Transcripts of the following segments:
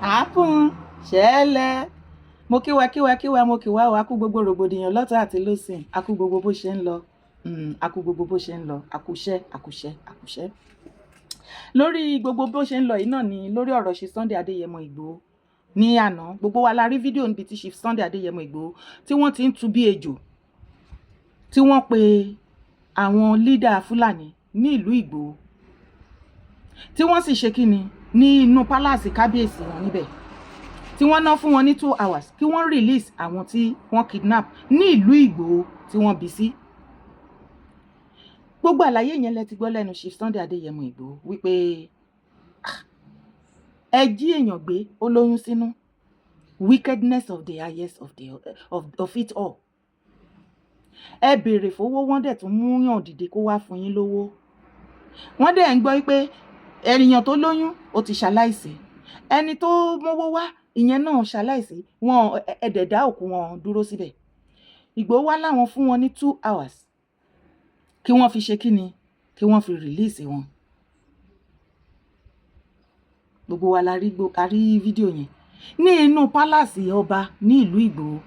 Happen ṣẹlẹ̀. Mo kíwa kíwa kíwa, mo kíwa o. A kú gbogbo rògbòdìyàn lọ́tọ̀ àti lọ́sìn, a kú gbogbo bó ṣe ń lọ, a kú gbogbo bó ṣe ń lọ, àkúṣẹ́ àkúṣẹ́ àkúṣẹ́ lórí gbogbo bó ṣe ń lọ yìí náà ni lórí ọ̀rọ̀ ṣe Sunday Adéyẹmọ Ìgbòho. Ní àná, gbogbo wa la rí fídíò níbi tí Chief Sunday Adéyẹmọ Ìgbòho tí wọ́n ti ń tu bí ejò, tí wọ́n pe àwọn leader Fúlàní ní ìlú Ìgbòho, tí wọ́n sì ṣe kíni ní inú palace kábíyèsí wọn níbẹ̀, tí wọ́n ná fún wọn ní 2 hours kí wọ́n release àwọn tí wọ́n kidnap ní ìlú Ìgbòho tí wọ́n bí sí. Gbogbo àlàyé yẹn lẹ ti gbọ́ lẹ́nu Chief Sunday Adéyẹmọ Ìgbòho wípé ẹ jí èèyàn gbé, ó lóyún sínú, wickedness of the highest of it all. Ẹ béèrè fowó, wọ́n dẹ̀ tún mú yàn dìde kó wá fún yín lówó. Wọ́n dẹ̀ ń gbọ́ pé ènìyàn tó lóyún, ó ti ṣaláìsí, ẹni tó mówó wá, ìyẹn náà ṣaláìsí, wọn ẹ̀dẹ̀ dá òkú wọn dúró síbẹ̀. Ìgbòho wá láwọn fún wọn ní 2 hours kí wọ́n fi ṣe kíni, kí wọ́n fi release wọn. Gbogbo wa la rí a rí fídíò yẹn ní inú palace ọba ní ìlú Ìgbòho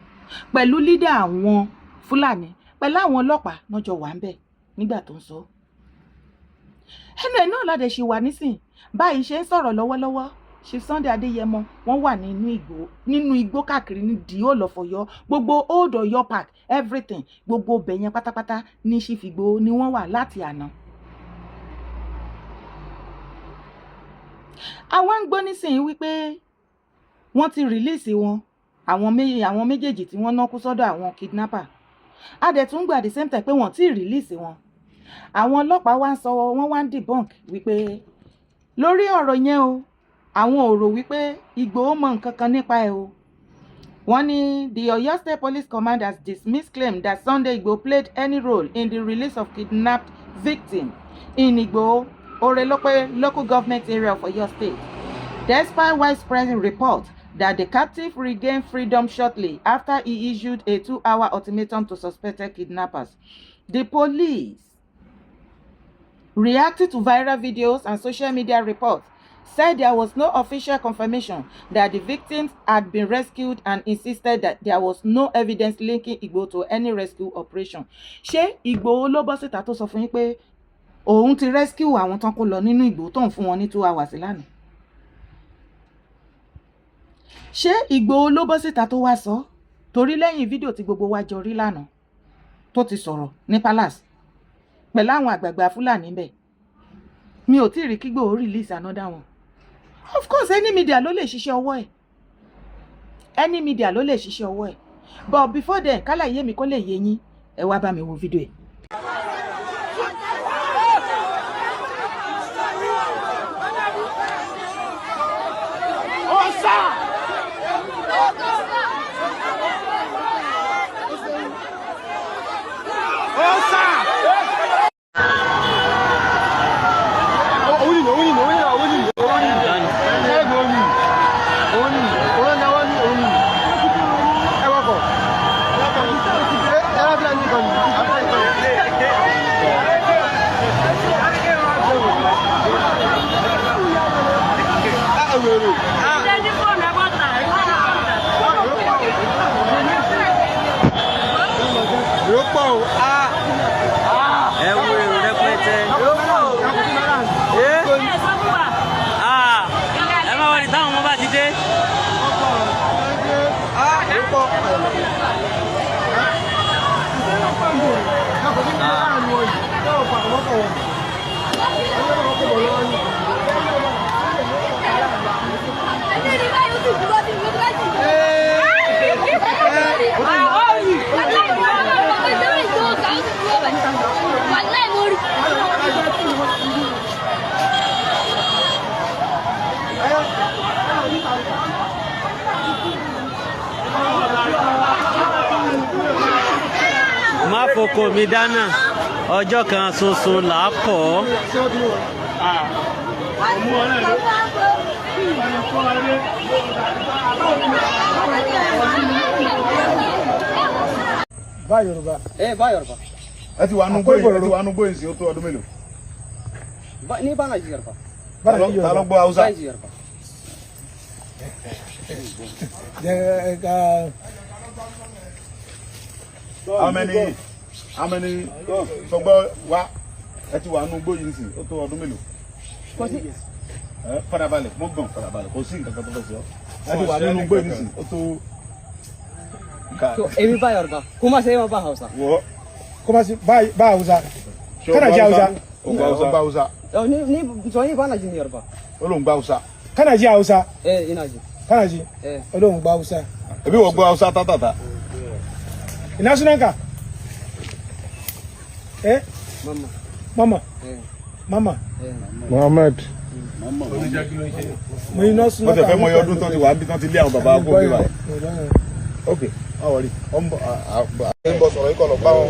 pẹ̀lú leader àwọn Fúlàní, pẹ̀lú àwọn ọlọ́pàá náà jọ wà ń bẹ̀ nígbà tó ń sọ. Ẹnu ẹ̀ náà ládẹ ṣe wà nísìn báyìí ṣe ń sọ̀rọ̀ lọ́wọ́lọ́wọ́. Chief Sunday Adéyẹmọ, wọ́n wà nínú igbó, nínú igbó káàkiri ní the whole of Ọ̀yọ́, gbogbo Old Ọ̀yọ́ Park, everything, gbogbo ibẹ̀ yẹn pátápátá ní Chief Ìgbòho ni wọ́n wà láti àná. Àwa ń gbọ́ nísìnyí wípé wọ́n ti release wọn, àwọn méjèèjì tí wọ́n ná kú sọ́dọ̀ àwọn kidnapper. A dẹ̀ tún gbà at the same time pé wọ́n ti release wọn. Àwọn ọlọ́pàá wá ń sọ, wọ́n wá ń debunk wípé lórí ọ̀rọ̀ yẹn o, àwọn ò rò wípé Ìgbòho mọ nǹkan kan nípa ẹ̀ o. Wọ́n ní the Oyo State Police Command has dismissed claim that Sunday Igboho played any role in the release of kidnapped victim in Igboho, Orelope Local Government Area of Oyo State, despite widespread reports that the captive regained freedom shortly after he issued a 2-hour ultimatum to suspected kidnappers. The police, reacting to viral videos and social media reports, said there was no official confirmation that the victims had been rescued and insisted that there was no evidence linking Igboho to any rescue operation. Ṣé Igboho ló bọ́ síta tó sọ fún yín pé òun ti rescue àwọn tán kó lọ nínú Ìgbòho tó ń fún wọn ní 2 hours lánàá? Ṣé Ìgbòho ló bọ́ síta tó wá sọ? Torí lẹ́yìn fídíò tí gbogbo wa jọ rí lánàá tó ti sọ̀rọ̀ ní palace pẹ̀lú àwọn àgbààgbà Fúlàní bẹ̀, mi ò tí ì rí kí Ìgbòho release another one. Of course, any media ló lè ṣiṣẹ́ ọwọ́ ẹ̀, any media ló lè ṣiṣẹ́ ọwọ́ ẹ̀, but before then, kálá yé mi kó lè yé yín, ẹ wá bá mi wo fídíò ẹ̀. Ẹ wo èrò rẹpẹtẹ. Ẹ má wọlé táwọn ọmọ bá ti dé. Má foko mi dáná, ọjọ́ kan ṣoṣo là á kọ́ ọ́. Bá Yorùbá. Ẹ bá Yorùbá. Ẹ ti wà nù gbóyè, ẹ ti wà nù gbóyè sí, ó tó ọdún mélòó? Ni ba na ji Yorùbá. Ta ló gbọ́ Haúsá? Ba ji Yorùbá. Jẹ́ ká. How many sọgbọ́ wa ẹ ti wà nínú igbó yìí nísìnyí, ó tó ọdún mélòó? Kò sí. Ẹ farabalẹ̀, mo gbọ̀n, farabalẹ̀, kò sí nǹkan kan tó fẹ́ sọ. Ẹ ti wà nínú igbó yìí nísìnyí, ó tó. To, èmi ba Yorùbá kuma sai ma ba Hausa. Wọ́. Kuma sí ba ba Hausa. Kana ji Hausa? Ó gba Hausa. Oh, ni so ni ba na jin Yorùbá. Ó lóun gba Hausa. Kana ji Hausa? Eh, ina ji. Kana ji? Eh. Ó lóun gba Hausa. Ebi wọ́n gbọ́ Hausa tátàtà. Ina sunanka? Eh? Mama. Mama. Eh. Mama. Eh. Mohammed. Mo iná Wọ́n sunanka. tẹ̀ fẹ́ mọ iye ọdún tó ti wà níbi tó ti lé àwọn bàbá kó bí wa. Ok, má wọrí. Ó ń bọ̀, ń bọ̀ sọ̀rọ̀ ikọ̀ lọ bá wọn.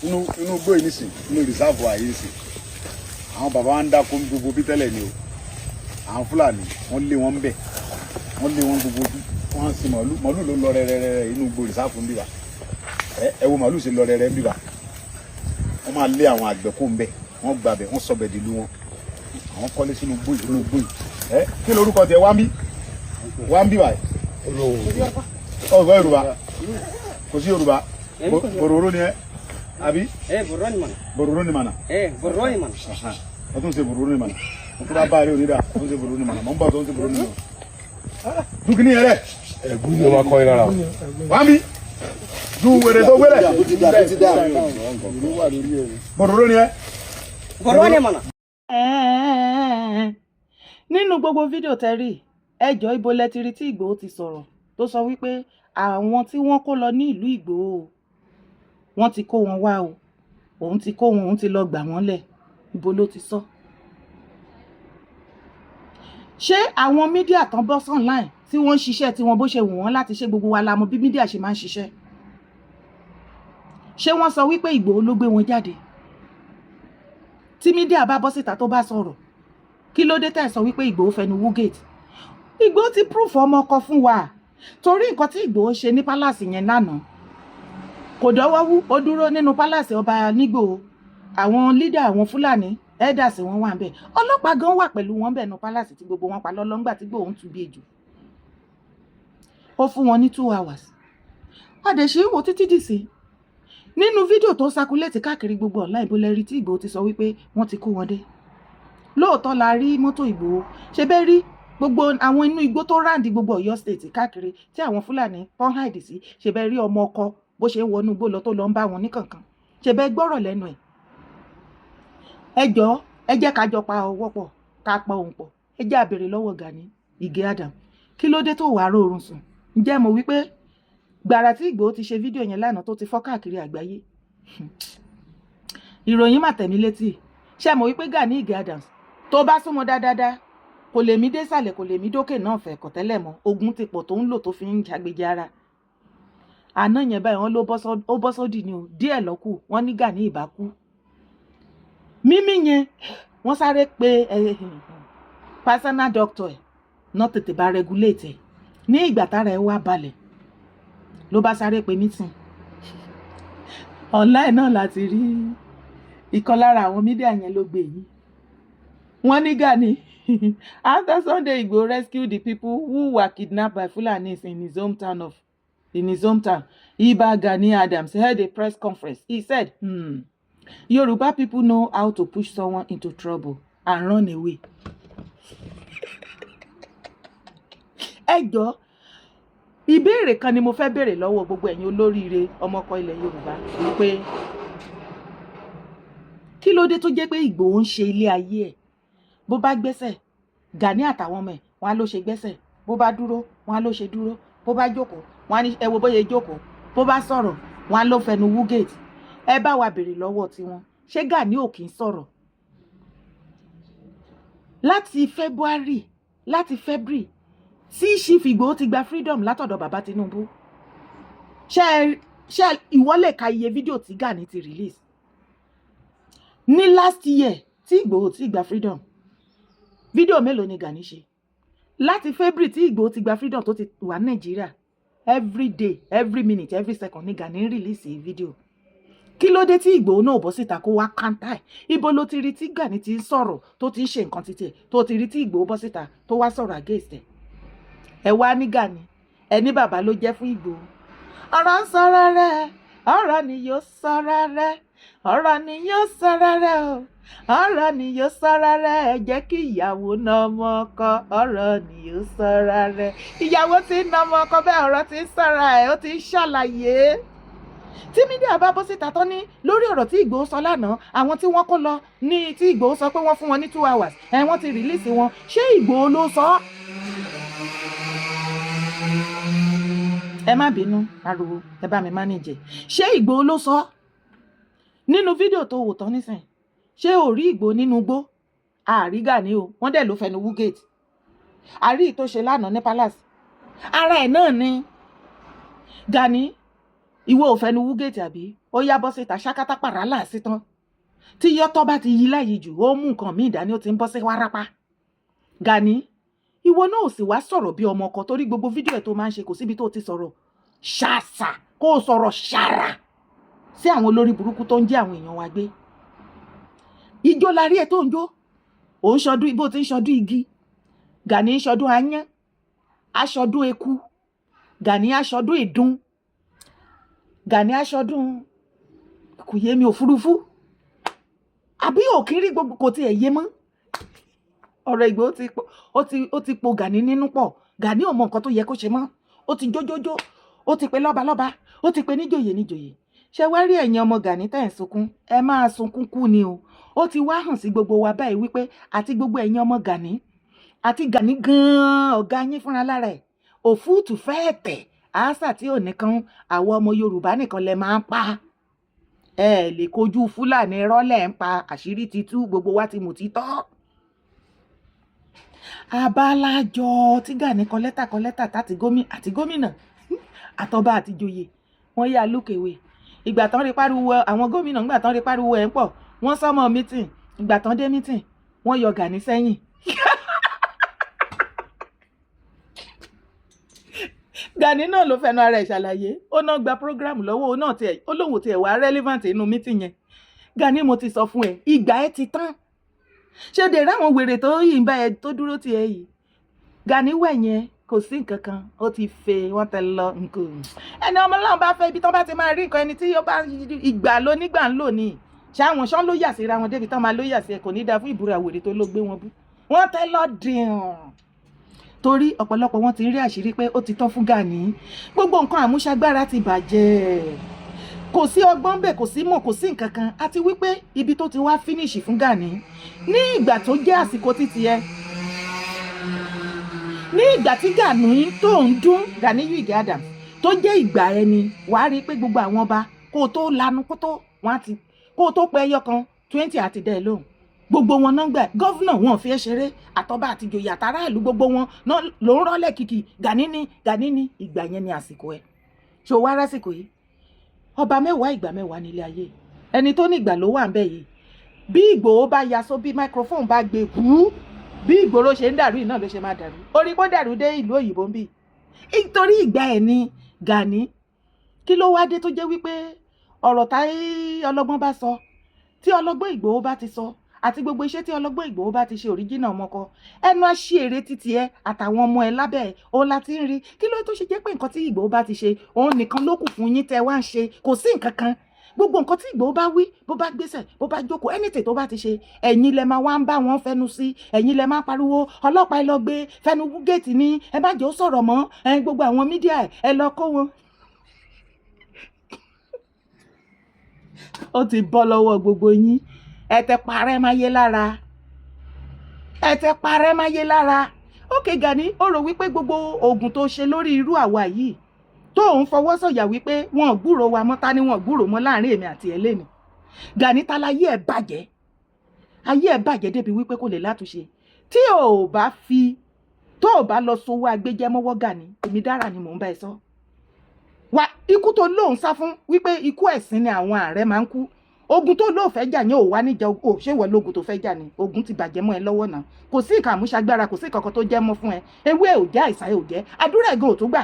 Inú igbó yìí nísìn, inú reserve wa yìí nísìn, àwọn bàbá wa ń dáko ní gbogbo bí tẹ́lẹ̀ ni o. Àwọn Fúlàní, wọ́n lé wọn bẹ̀, wọ́n lé wọn gbogbo bí wọ́n sin màálù. Màálù ló ń lọ rẹ́rẹ́rẹ́ inú igbó reserve ń bí wa. Ẹ wo màálù ṣe lọ rẹ́rẹ́ ń bí wa. Wọ́n máa lé àwọn àgbẹ̀ kó ń bẹ̀, wọ́n gbàbẹ̀, wọ́n sọbẹ̀ dìlú wọn. Àwọn kọ́lé sínú igbó yìí, inú igbó yìí. Ẹ kí lorúkọ tiẹ̀? Wá ń bí, wá ń bí báyìí. Ọ̀gbọ́n Yorùbá, kò sí Yorùbá. Bòròró ni ẹ àbí? Eh, Borno ni mana. Bòròró ni mànà. Eh, Borno ni mana. Wọ́n tún ṣe bòròró ni mànà. Wọ́n tún bá bá a rí onídàá, wọ́n tún ṣe bòròró ni mànà. Mọ̀ ń bọ̀ tó ń ṣe bòròró ni mànà. Dúkìní yẹn rẹ̀. Ẹ̀gún ni ó máa kọ́ yín lára. Wá ń bí ju wèrè tó gbélé. Bòròró ni ẹ. Borno ni mana. Ẹ̀ẹ́n. Nínú gbogbo fídíò tẹ́ rí, ẹjọ́, ibo lẹ ti rí tí Ìgbòho ti sọ̀rọ̀ tó sọ wípé àwọn tí wọ́n kó lọ ní ìlú Ìgbòho, wọ́n ti kó wọn wá o, òun ti kó wọn, òun ti lọ gbà wọ́n lẹ̀? Ibo ló ti sọ? Ṣé àwọn media tán bọ́ online tí wọ́n ń ṣiṣẹ́ tí wọ́n bó ṣe wù wọ́n láti ṣe? Gbogbo wa la mọ̀ bí media ṣe máa ń ṣiṣẹ́. Ṣé wọ́n sọ wípé Ìgbòho ló gbé wọn jáde? Tí media bá bọ́ síta tó bá sọ̀rọ̀, kí ló dé tẹ̀ sọ wípé Ìgbòho fẹnu wú gate? Ìgbòho ti proof ọmọ ọkọ fún wa, torí nǹkan tí Ìgbòho ṣe ní palace yẹn lánàá kò dọ́wọ́ wú. Ó dúró nínú palace ọba nígbòho, àwọn leader àwọn Fúlàní elders wọn wà ńbẹ̀, ọlọ́pàá gan wà pẹ̀lú wọn bẹ̀ nínú palace tí gbogbo wọn pa lọ́lọ́ngbà tí Ìgbòho ń tu bí ejò. Ó fún wọn ní 2 hours. Adẹ̀ṣe wò títí dìsí nínú fídíò tó ń circulate káàkiri gbogbo online. Ibo lẹ rí tí Ìgbòho ti sọ wípé wọ́n ti kó wọn dé? Lóòótọ́ la rí mọ́tò Ìgbòho. Ṣe bẹ́ẹ̀ rí gbogbo àwọn inú igbó tó round gbogbo Ọ̀yọ́ State káàkiri tí àwọn Fúlàní pọ́n hide sí? Ṣe bẹ́ẹ̀ rí ọmọ ọkọ bó ṣe ń wọnú igbó lọ tó lọ ń bá wọn ní kankan? Ṣe bẹ́ẹ̀ gbọ́rọ̀ lẹ́nu ẹ̀? Ẹ jọ̀ọ́, ẹ jẹ́ ká jọ pa ọwọ́ pọ̀, ká pa ohùn pọ̀. Ẹ jẹ́ á béèrè lọ́wọ́ Gani Ìgè Adam, kí ló dé tó wàá rọrùn sùn? Ǹjẹ́ mo wí pé gbàrà tí Ìgbòho ti ṣe fídíò yẹn lánàá tó ti fọ́ káàkiri àgbáyé, ìròyìn mà tẹ̀mí létí. Ṣé mo wí pé Gani Ìgè Adams tó bá súnmọ́ dáadáa, kò lè mí désàlẹ̀, kò lè mí dókè náà fẹ̀ kọ̀ tẹ́lẹ̀ mọ́. Ogun ti pọ̀ tó ń lò tó fi ń ṣàgbéjì ara. Àná yẹn báyìí, wọ́n ló bọ́ sódì ni o. Díẹ̀ lọ́kù, wọ́n ní Gani ìbá kú. Mímí yẹn, wọ́n sáré pé personal doctor ẹ̀ náà, tètè bá regulate ẹ̀. Ní ìgbà tára ẹ̀ wá balẹ̀, ló bá sáré pé meeting online náà láti rí. Ìkan lára àwọn media yẹn ló gbé yìí. Wọ́n ní Gani, after Sunday Igboho rescued the people who were kidnapped by Fulanis in his hometown, Iba Gani Adams held a press conference. He said, Yoruba people know how to push someone into trouble and run away." Ẹ jọ̀ọ́, ìbéèrè kan ni mo fẹ́ béèrè lọ́wọ́ gbogbo ẹ̀yin olóríire ọmọkọ ilẹ̀ Yorùbá, wípé kí ló dé tó jẹ́ pé Ìgbòho ń ṣe ilé ayé ẹ̀, bó bá gbẹ́sẹ̀, Gani àtàwọn ọmọ ẹ̀ wọ́n á ló ṣe gbẹ́sẹ̀, bó bá dúró, wọ́n á ló ṣe dúró, bó bá jókòó, wọ́n á ní ẹ wo bóyá jókòó, bó bá sọ̀rọ̀, wọ́n á ló fẹnu wú gate? Ẹ bá wa béèrè lọ́wọ́ tiwọn, ṣé Gani ò kì í sọ̀rọ̀ láti February, láti February tí Chief Ìgbòho ti gba freedom látọ̀dọ̀ bàbá Tinubu? Ṣé ìwọ lè ka iye fídíò tí Gani ti release ní last year tí Ìgbòho ti gba freedom? Fídíò mélòó ni Gani ṣe láti February tí Ìgbòho ti gba freedom tó ti wà ní Nàìjíríà? Every day, every minute, every second ní Gani ń release fídíò. Kí ló dé tí Ìgbòho náà bọ́ síta kó wá counter ẹ̀? Ibo ló ti rí tí Gani ti ń sọ̀rọ̀, tó ti ń ṣe nǹkan títí ẹ̀, tó ti rí tí Ìgbòho bọ́ síta tó wá sọ̀rọ̀ against ẹ̀? Ẹ wá ní Gani, ẹni bàbá ló jẹ́ fún Ìgbòho. Ọ̀rọ̀ ń sọ̀rọ̀ rẹ̀, ọ̀rọ̀ ni yóò sọ̀rọ̀ rẹ̀, ọ̀rọ̀ ni yóò sọ̀rọ̀ rẹ̀ o, ọ̀rọ̀ ni yóò sọ̀rọ̀ rẹ̀. Ẹ jẹ́ kí ìyàwó náà mọ ọkọ, ọ̀rọ̀ ni yóò sọ̀rọ̀ rẹ̀. Ìyàwó ti ń nà ọmọ ọkọ bẹ́ẹ̀, ọ̀rọ̀ ti ń sọ̀rọ̀ ẹ̀, ó ti ń ṣàlàyé. Tí media bá bọ́ síta tán ní lórí ọ̀rọ̀ tí Ìgbòho sọ lánàá, àwọn tí wọ́n kó lọ ní tí Ìgbòho sọ pé wọ́n fún wọn ní 2 hours ẹ̀, wọ́n ti release wọn. Ṣé Ìgbòho ló sọ ọ́? Ẹ má bínú, ariwo, ẹ bá mi manage. Ṣé Ìgbòho ló sọ nínú fídíò tó wò tán nísìn? Ṣé ò rí Ìgbòho nínú igbó? Àárí Gani o, wọ́n dẹ̀ ló fẹnu wú gate. Àárí tó ṣe lánàá ní palace, ara ẹ̀ náà ni. Gani, ìwọ ò fẹnu wú gate àbí? Ó yá, bọ́ síta, ṣákátá pàrálà sí tán. Tí yọ́tọ́ bá ti yí láyìí jù, ó mú nǹkan míì dání, ó ti ń bọ́ sí wárápá. Gani, ìwọ náà ò sì wá sọ̀rọ̀ bí ọmọ ọkọ, torí gbogbo fídíò ẹ̀ tó máa ń ṣe, kò síbi tó ti sọ̀rọ̀ ṣàṣà kó o sọ̀rọ̀ ṣàrà sí àwọn olórí burúkú tó ń jẹ́ àwọn èèyàn wa gbé. Ijó la rí ẹ tó ń jó, ò ń ṣọdún bó ti ń ṣọdún igi. Gani ń ṣọdún aáyán, aṣọdún eku, Gani aṣọdún ìdun, Gani aṣọdún kò yé mi, òfurufú àbí òkìrí, gbogbo kò tiẹ̀ yé mọ́. Ọ̀rọ̀ Ìgbòho ti po, ó ti po Gani nínú pọ̀. Gani ò mọ nǹkan tó yẹ kó ṣe mọ́. Ó ti jójójó, ó ti pe lọ́balọ́ba, ó ti pe níjòyè níjòyè. Ṣé wá rí ẹ̀yin ọmọ Gani tẹ̀ ń sunkún, ẹ máa sunkún kú ni o. Ó ti wá hàn sí gbogbo wa báyìí wípé àti gbogbo ẹ̀yin ọmọ Gani àti Gani gan-an, ọ̀gá yín fúnra lára ẹ̀, òfúùtù fẹ́ẹ̀ tẹ̀ àásà tí ò nìkan, àwọn ọmọ Yorùbá nìkan lẹ máa ń pa. Ẹ lè kojú Fúlàní, rọ́lẹ̀ ń pa. Àṣírí ti tú, gbogbo wa ti mú títọ́. Abálájọ tí Gani kọ lẹ́tà, kọ lẹ́tà tàti àti gómìnà àtọba àti joyè, wọ́n yà look away. Ìgbà tán rí pariwo àwọn gómìnà, ìgbà tán rí pariwo ẹ̀ ń pọ̀, wọ́n sọ́mọ meeting. Ìgbà tán dé meeting, wọ́n yọ Gani sẹ́yìn. Gani náà ló fẹnu ara ẹ̀ ṣàlàyé, ó náà gba program lọ́wọ́ ó náà tiẹ̀, ó lóun tiẹ̀ wá relevant inú meeting yẹn. Gani, mo ti sọ fún ẹ, ìgbà ẹ ti tán. Ṣé o dé ráwọn wèrè tó yìí ń bá ẹ tó dúró tiẹ̀ yìí? Gani wẹ̀ yẹn, kò sí nǹkan kan, ó ti fe wọ́n tẹ lọ nǹkan. Ẹni ọmọ náà bá fẹ́ ibi tó bá ti máa rí nǹkan, ẹni tí ó bá ìgbà ló nígbà ń lò ní ṣé àwọn ṣán ló yà síra wọn débi tán máa ló yà sí ẹ. Kò ní dáa fún ìbúra wèrè tó ló gbé wọn bú wọn tẹ lọ dìrùn, torí ọ̀pọ̀lọpọ̀ wọn ti rí àṣírí pé ó ti tán fún Gani. Gbogbo nǹkan àmúṣagbára ti bàjẹ́, kò sí ọgbọ́n bẹ́ẹ̀, kò sí mọ̀, kò sí nǹkan kan. Àti wípé ibi tó ti wá finish fún Gani ní ìgbà tó jẹ́ àsìkò títí ẹ, ní ìgbà tí Gani tó ń dún, Ganiyu Ige Adams, tó jẹ́ ìgbà ẹni, wàá rí i pé gbogbo àwọn ọba, kó o tó lanu, kó tó wọn á ti kó o tó pẹ́ ẹyọ kan 20 àti dẹ́ lóhùn, gbogbo wọn náà gbà. Governor wọn fi ẹ́ ṣeré, àtọba àtìjòyè àtàráàlú, gbogbo wọn náà ló ń rọ́lẹ̀ kìkì. Gani ní, Gani ní. Ìgbà yẹn ni àsìkò ẹ̀. Ṣé o wá rásìkò yìí? Ọba mẹ́wàá, ìgbà mẹ́wàá nílé ayé. Ẹni tó ní ìgbà ló wà ń bẹ̀ yìí. Bí Ìgbòho bá yaso, bí microphone bá gbé kú, bí ìgboro ṣe ń dàrú yìí náà ló ṣe máa dàrú. Orí kó dàrú dé ìlú òyìnbó ń bì nítorí ìgbà ẹ̀ ni. Gani, kí ló wá dé tó jẹ́ wípé ọ̀rọ̀ táyé ọlọ́gbọ́n bá sọ, tí ọlọ́gbọ́n Ìgbòho bá ti sọ, àti gbogbo iṣẹ́ tí ọlọ́gbọ́n Ìgbòho bá ti ṣe, òríjìnà ọmọkọ ẹnu àṣìírè títí ẹ àtàwọn ọmọ ẹ lábẹ́ ẹ, òun la ti ń rí. Kí ló tó ṣe jẹ́ pé nǹkan tí Ìgbòho bá ti ṣe, òun nìkan ló kù fún yín tẹ́ wá ń ṣe? Kò sí nǹkan kan. Gbogbo nǹkan tí Ìgbòho bá wí, bó bá gbéṣẹ̀, bó bá jókòó, anything tó bá ti ṣe, ẹ̀yin lẹ máa wá ń bá wọn fẹnu sí, ẹ̀yin lẹ máa pariwo ọlọ́pàá, ẹ lọ gbé fẹnu géètì ní, ẹ má jẹ́ ó sọ̀rọ̀ mọ́ ẹ, gbogbo àwọn media ẹ lọ kó wọn. Ó ti bọ́ lọ́wọ́ gbogbo yín. Ẹ tẹ parẹ́ máyé lára, ẹ tẹ parẹ́ máyé lára. Ókè Gani, ó rò wípé gbogbo oògùn tó ṣe lórí irú àwa yìí tó ń fọwọ́ sọ̀yà wípé wọn ò gbúrò wa mọ́, ta ni wọn ò gbúrò mọ́ láàrin èmi àti ẹ lẹ́nu? Gani, ta láyé ẹ bàjẹ́? Ayé ẹ bàjẹ́ débi wípé kò lè látúnṣe. Tí ò bá fi tó ò bá lọ sowó agbẹjẹmọ́wọ́, Gani, èmi dára ni mò ń bá ẹ sọ wà. Ikú tó lóun sá fún wípé ikú ẹ̀sìn ni àwọn ààrẹ máa ń kú, ogun tó lóò fẹ́ jà yẹn ò wá níjà o. Ṣé ìwọ lógun tó fẹ́ jà ni? Ogun ti bàjẹ́ mọ́ ẹ lọ́wọ́ náà. Kò sí ìkà àmúṣagbára, kò sí ìkankan tó jẹ́ mọ́ fún ẹ. Ewé ò jẹ́, àìsàn ò jẹ́, àdúrà ẹ̀gan ò tó gbà.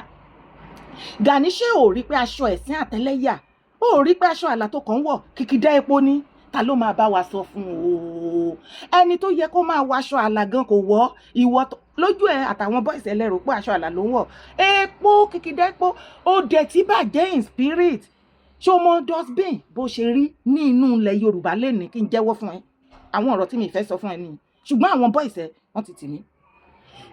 Gani, ṣé ò rí pé aṣọ ẹ̀sìn àtẹlẹ́yà, ó rí pé aṣọ àlà tó kàn ń wọ̀ kìkìdá epo ni? Ta ló máa bá wa sọ fún o? Ẹni tó yẹ kó máa wọ aṣọ àlà gan kò wọ̀. Ìwọ lójú ẹ àtàwọn boys ẹlẹ́rù pé aṣọ àlà ló ń wọ̀, epo, kìkìdá epo. Ó dẹ̀ tí bàjẹ́ in spirit. Ṣé o mọ dustbin bó ṣe rí ní inú ilẹ̀ Yorùbá lẹ́nìí? Kí n jẹ́wọ́ fún ẹ, àwọn ọ̀rọ̀ tí mi fẹ́ sọ fún ẹ nìyí, ṣùgbọ́n àwọn boys ẹ wọ́n ti tì mí.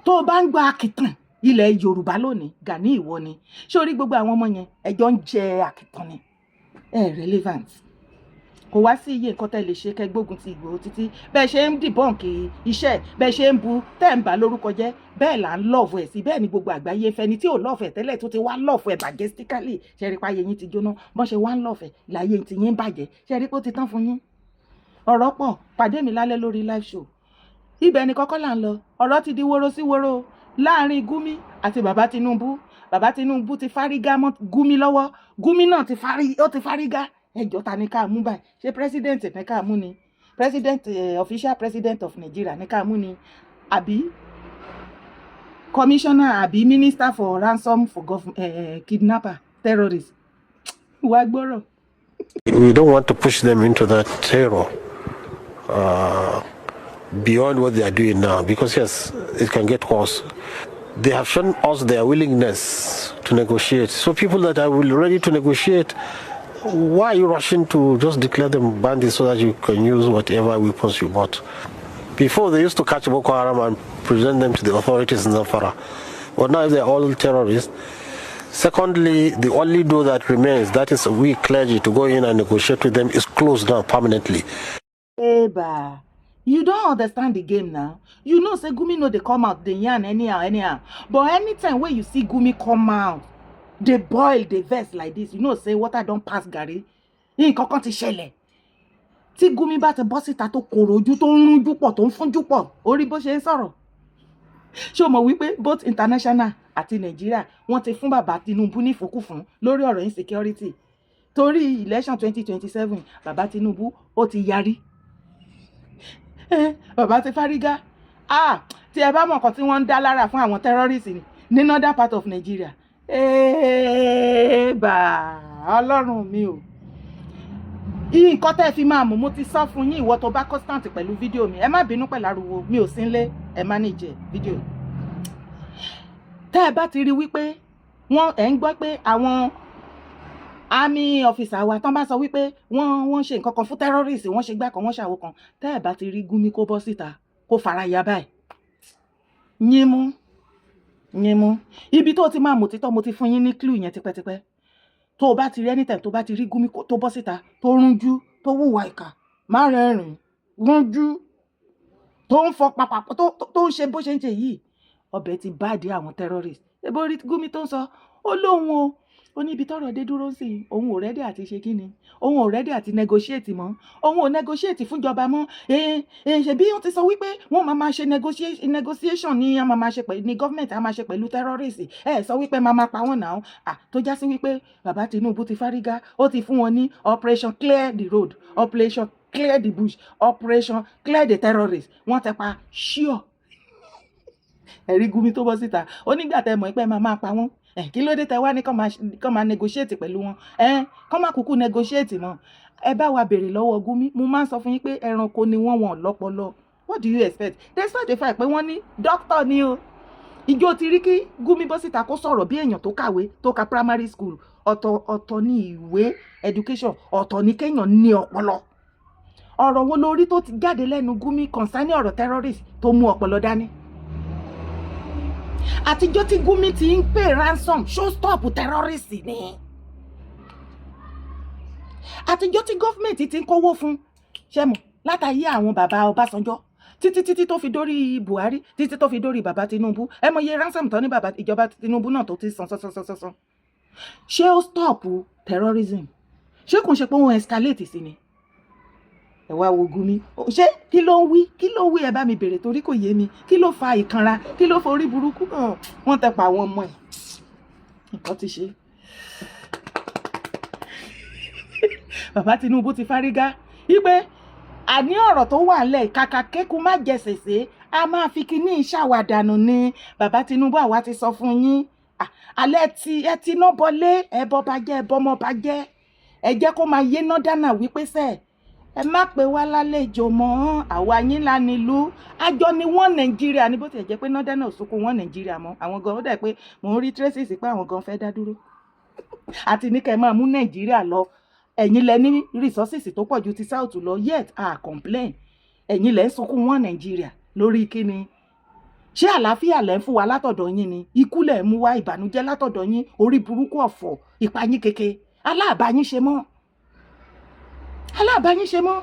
Tó o bá ń gba àkìtàn ilẹ̀ Yorùbá lónìí, Gani, ìwọ ni. Ṣé o rí gbogbo àwọn ọmọ yẹn, ẹjọ́ ń jẹ àkìtàn ni, ẹ relevant. Kò wá sí iye nǹkan tẹ́ lè ṣe kẹ́ gbógun ti Ìgbòho títí. Bẹ́ẹ̀ ṣe ń debunk iṣẹ́, bẹ́ẹ̀ ṣe ń bu tẹ́ ń bà lórúkọ jẹ́, bẹ́ẹ̀ là ń love ẹ̀ sí. Bẹ́ẹ̀ ni gbogbo àgbáyé fẹ́ni tí ò love ẹ̀ tẹ́lẹ̀ tó ti wá love ẹ̀ majestically. Ṣe rí páyé yín ti jóná? Bọ́n ṣe wá ń love ẹ̀ láyé ti yín bàjẹ́. Ṣe rí pé ó ti tán fún yín? Ọ̀rọ̀ pọ̀. Pàdé mi lálẹ́ lórí live show. Ibẹ̀ ni kọ́kọ́ là ń lọ. Ọ̀rọ̀ ti di woro sí woro láàrin Gumi àti bàbá Tinubu. Bàbá Tinubu ti fárígá mọ́ Gumi lọ́wọ́, Gumi náà ti fárí, ó ti fárígá. Ẹjọ́, ta ni ká mú báyìí? Ṣé president ní ká mú ni? President, official president of Nigeria ní ká mú ni, àbí commissioner, àbí minister for ransom for kidnapper, terrorist? Wàá gbọ́rọ̀. We don't want to push them into that terror beyond what they are doing now because, yes, it can get worse. They have shown us their willingness to negotiate. So, people that are ready to negotiate, why are you rushing to just declare them bandits so that you can use whatever weapons you bought? Before, they used to catch Boko Haram and present them to the authorities in Zamfara. But now, if they're all terrorists. Secondly, the only door that remains, that is we clergy to go in and negotiate with them, is closed now permanently. Eba, you don understand the game now. You know say Gumi no dey come out dey yarn anyhow anyhow. But anytime wey you see Gumi come out, dey boil, dey vex like this, you know say water don pass garri. Nǹkan kan ti ṣẹlẹ̀. Tí Gumi bá ti bọ́ síta tó korò ojú, tó ń rúnjú pọ̀, tó ń fúnjú pọ̀, orí bó ṣe ń sọ̀rọ̀. Ṣé o mọ̀ wípé both international àti Nàìjíríà, wọ́n ti fún bàbá Tinubu ní ìfòkúfún lórí ọ̀rọ̀ insecurity torí election 2027? Bàbá Tinubu ó ti yarí, bàbá ti fárígá. Ah, tí ẹ bá mọ̀ nǹkan tí wọ́n ń dá lára fún àwọn terrorists ní northern part of Nigeria. Bà Ọlọ́run mi o, nǹkan tẹ́ ẹ fi máa mú, mo ti sọ fún yín. Ìwọ tó bá constant pẹ̀lú fídíò mi, ẹ má bínú pẹ̀lú ariwo, mi ò sí nílé, ẹ manage fídíò. Tẹ́ ẹ bá ti rí wípé wọ́n ẹ̀ ń gbọ́ pé àwọn army officer wa tán bá sọ wípé wọ́n ṣe nǹkan kan fún terrorist, wọ́n ṣe gbá kan, wọ́n ṣàwo kan, tẹ́ ẹ bá ti rí Gumi kó bọ́ síta kó fara ya báyìí, yín mú yín mú ibi tó ti máa mọ̀ títọ́. Mo ti fún yín ní clue yẹn tipẹ́tipẹ́. Tó o bá ti rí, anytime tó bá ti rí Gumi tó bọ́ síta, tó rúnjú, tó hùwà ìkà, má rẹ́rìn, rúnjú, tó ń fọ pàpà, tó ń ṣe bó ṣe ń ṣe yìí, ọbẹ̀ ti bá dé àwọn terrorist. Ebo rí Gumi tó ń sọ, ó lóun o, ó ní ibi tọ́rọ̀ dé dúró sí i, òun ò ready àti ṣe kíni, òun ò ready àti negotiate mọ́, òun ò negotiate fúnjọba mọ́. Ṣe bí wọ́n ti sọ wípé wọ́n máa máa ṣe negotiation ní a máa máa ṣe pẹ̀lú ní government a máa ṣe pẹ̀lú terrorist. Ẹ sọ wípé máa máa pa wọ́n náà. À tó já sí wípé bàbá Tinubu ti fárígá, ó ti fún wọn ní operation clear the road, operation clear the bush, operation clear the terrorists. Wọ́n ti pa sure. Ẹ̀rí Gumi tó bọ́ síta, ó nígbà tẹ́ mọ̀ pé máa máa pa wọ́n ẹ̀, kí ló dé tẹ́ wá ní kán máa negotiate pẹ̀lú wọn? Ẹ̀ kán má kúkú negotiate mọ́. Ẹ bá wa béèrè lọ́wọ́ Gumi. Mo máa ń sọ fún yín pé ẹranko ni wọ́n, wọ́n lọ́pọlọ. What do you expect despite the fact pé wọ́n ní doctor ni o? Ìjọ ti rí kí Gumi bọ́ síta kó sọ̀rọ̀ bí èèyàn tó kàwé, tó ka primary school. Ọ̀tọ̀ ọ̀tọ̀ ní ìwé education, ọ̀tọ̀ ní kéèyàn ní ọpọlọ. Ọ̀rọ̀ wo lórí tó ti jáde lẹ́nu Gumi concerning ọ̀rọ̀ terrorist tó mú ọpọlọ dání? Àtijọ́ tí Gumi ti ń pè ransom, ṣó stop terrorist ni? Àtijọ́ tí government ti ń kówó fún ṣẹ́mu látàyé àwọn bàbá Ọbásanjọ́ títí títí tó fi dórí Buhari, títí tó fi dórí bàbá Tinubu, ẹ mọ iye ransom tó ní bàbá ìjọba Tinubu náà tó ti san san san san san. Ṣé ó stop terrorism? Ṣé kò ń ṣe pé wọ́n escalate sí ni? Ẹ wá wo Gumi. Ṣé kí ló ń wí? Kí ló ń wí? Ẹ bá mi bèrè torí kò yé mi. Kí ló fa ìkanra? Kí ló fa orí burúkú? Wọ́n tẹ pa àwọn ọmọ ẹ̀, nǹkan ti ṣe. Bàbá Tinubu ti fárígá wípé àní ọ̀rọ̀ tó wà lẹ̀, kàkà kéku má jẹ sèse, a máa fi kíní ìṣàwàdànù ni. Bàbá Tinubu, àwa ti sọ fún yín. Ah, alẹ́ tí ẹ ti ná bọlé, ẹ bọ́ bá jẹ́, ẹ bọ́mọ bá jẹ́, ẹ jẹ́ kó máa yé ná dáná wípé sẹ́ẹ̀ ẹ má pè wá lálejò mọ́, àwa yín la nílùú, àjọ ni wọ́n Nàìjíríà ní. Bó tiẹ̀ jẹ́ pé northern ò sunkún wọ́n Nàìjíríà mọ́, àwọn gan, ó dẹ̀ pé mò ń rí traces pé àwọn gan fẹ́ dá dúró àti ní kẹ́ ẹ máa mú Nàìjíríà lọ. Ẹ̀yin lẹ ní resources tó pọ̀ ju ti South lọ, yet a complain. Ẹ̀yin lẹ ń sunkún wọ́n Nàìjíríà lórí kíni? Ṣé àlàáfíà lẹ ń fún wa látọ̀dọ̀ yín ni? Ikú lẹ ń mú wá, ìbànújẹ́ látọ̀dọ̀ yín, orí burúkú, ọ̀fọ̀, ìpayín keke. Aláàbáyín ṣe mọ́, aláàbáyín ṣe mọ́.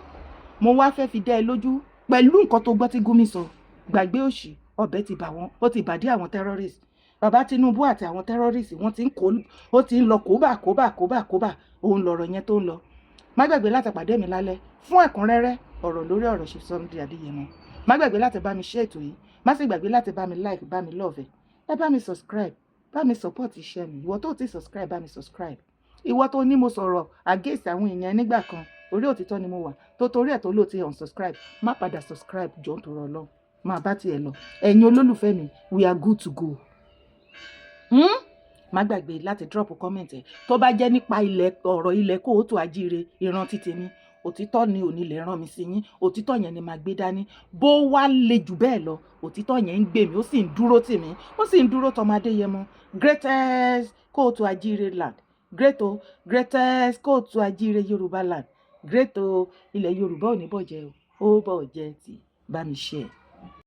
Mo wá fẹ́ fi dá ẹ lójú pẹ̀lú nǹkan tó gbọ́ tí Gumi sọ. Gbàgbé òṣì, ọbẹ̀ ti bà wọ́n, ó ti bàdí àwọn terrorists. Bàbá Tinubu àti àwọn terrorists, wọ́n ti ń kó, ó ti ń lọ kóbà kóbà kóbà kóbà. Òun lọ̀rọ̀ yẹn tó ń lọ. Má gbàgbé láti pàdé mi lálẹ́ fún ẹ̀kúnrẹ́rẹ́ ọ̀rọ̀ lórí ọ̀rọ̀ ṣe Sunday Adéyẹmọ. Má gbàgbé láti bá mi share ètò yìí. Má sì gbàgbé láti bá mi like, bá mi love, ẹ bá mi subscribe, bá mi support iṣẹ́ mi. Ìwọ tó ti subscribe, bá mi subscribe. Ìwọ tó ní mo sọ̀rọ̀ against àwọn èèyàn nígbà kan, orí òtítọ́ ni mo wà, tó torí ẹ̀ tó lò ti unsubscribe, má padà subscribe. Jọ ń torọ lọ, máa bá tiẹ̀ lọ. Ẹ̀yin olólùfẹ́ mi, we are good to go. Má gbàgbé láti drop comment ẹ̀. Tó bá jẹ́ nípa ilẹ̀, ọ̀rọ̀ ilẹ̀ kóòtù àjíire, ìrántí tèmi, òtítọ́ ni òní lè rán mi sí yín. Òtítọ́ yẹn ni màá gbé dání. Bó wá le jù bẹ́ẹ̀ lọ, òtítọ́ yẹn ń gbè mí, ó sì ń dúró tì mí, ó sì ń dúró tọmọ Adéyẹmọ. Greatest kóòtù àjíire land, great o, greatest kóòtù àjíire Yorùbá land, great o. Ilẹ̀ Yorùbá ò ní bọ̀jẹ̀ o, ó bọ̀jẹ̀ tì. Bá mi share.